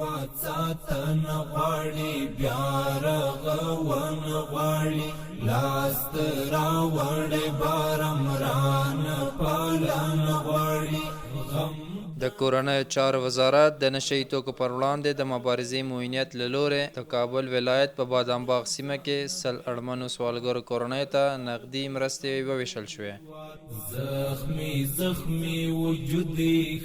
هیواد ساتنه غواړي، بیا رغونه غواړي، لاس ته راوړی بارم رانه پالنه غواړي، غم د کورنیو چارو وزارت د نشه یي توکو پر وړاندې د مبارزې معینیت له لورې د کابل ولایت په بادام باغ سیمه کې 100 اړمنو سوالګرو کورنیو ته نغدي مرستې وویشل شوې. زخمی زخمی وجود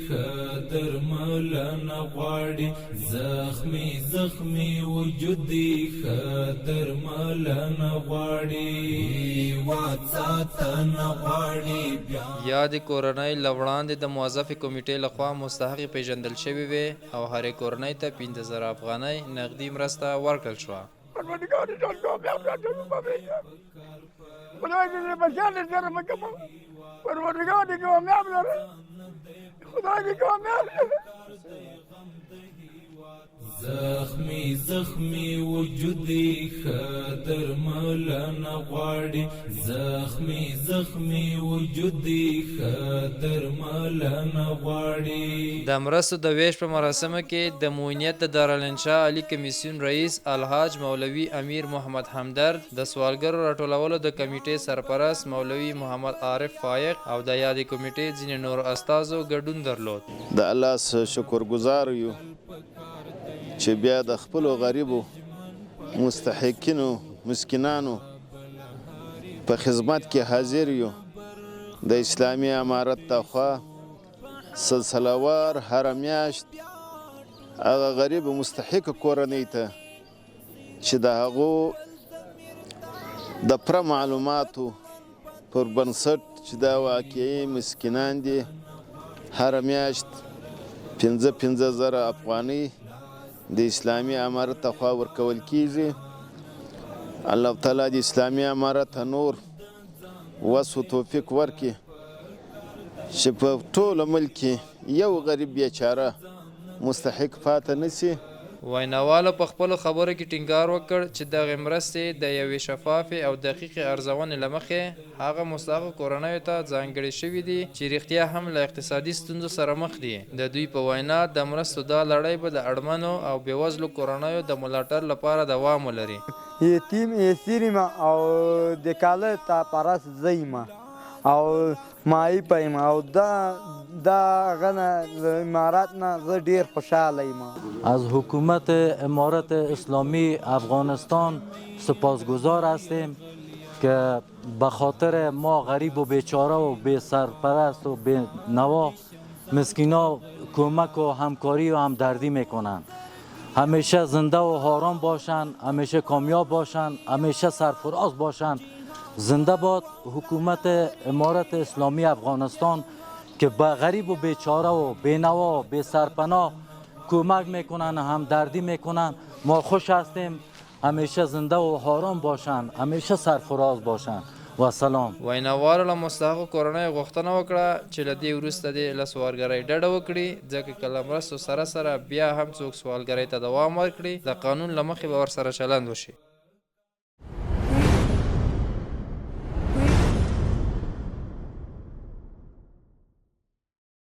ښه درملنه غواړي، زخمی زخمی وجود ښه درملنه غواړي، هیواد ساتنه غواړي، بیا یادې کورنۍ له وړاندې د موظفې کمیټې لخوا مستحقې پېژندل شوې وې او هرې کورنۍ ته 5000 افغانۍ نغدي مرسته ورکړل شوه. پروردګار دې ټول کامیاب راکړي په خدای دې بچیان دې سره مه کوه، پروردګار دې کامیاب لره، خدای دې کامیاب لره. زخمی زخمی وجود ښه درملنه غواړي، زخمی زخمی وجود ښه درملنه غواړي. د مرستو د وېش په مراسمو کې د معینیت د دارالانشا عالي کمیسیون رئیس الحاج مولوي امیر محمد همدرد، د سوالګرو راټولولو د کمیټې سرپرست مولوي محمد عارف فایق او د یادې کمیټې ځینې نورو استازو ګډون درلود. د الله شکرګزار یو چې بیا د خپلو غریبو مستحقینو مسکینانو په خدمت کې حاضر یو. د اسلامي امارت لخوا سلسلهوار هره میاشت هغه غریب مستحق کورنۍ ته چې د هغو د پوره معلوماتو پر بنسټ چې دا واقعي مسکینان دي، هره میاشت 5-5 زره افغانۍ د اسلامي امارت لخوا ورکول کیږي. الله تعالی د اسلامي امارت ته نور وس و توفیق ورکړي چې په ټوله ملک کې یو غریب بیچاره مستحق پاته نشي. ویناوالو په خپلو خبرو کې ټینګار وکړ چې دغې مرستې د یوې شفافې او دقیقې ارزونې له مخې هغه مستحقو کورنیو ته ځانګړې شوې دي چې رښتیا هم له اقتصادي ستونزو سره مخ دي. د دوی په وینا، د مرستو دا لړۍ به د اړمنو او بېوزلو کورنیو د ملاتړ لپاره دوام ولري. یتیم اسیر یم او د کاله تا پرس زه یم او ماهي پیم او دا غنه امارت نه زه ډیر خوشحاله یم. از حکومت امارت اسلامی افغانستان سپاسگزار هستیم که به خاطر ما غریب و بیچاره و بی سرپرست و بی نوا مسکینا کمک و همکاری و همدردی میکنند. همیشه زنده و آرام باشند، همیشه کامیاب باشند، همیشه سرفراز باشند. زنده باد حکومت امارت اسلامی افغانستان که به غریب و بیچاره و بینوا و بی سرپناه کمک میکنن، همدردی میکنن. ما خوش هستیم. همیشه زنده و آرام باشند، همیشه سرفراز باشند و سلام. ویناوالو له مستحقو کورنیو غوښتنه وکړه چې له دې وروسته دې له سوالګرۍ ډډه وکړي، ځکه که له مرستو سره سره بیا هم څوک سوالګرۍ ته دوام ورکړي، د قانون له مخې به ورسره چلند وشي.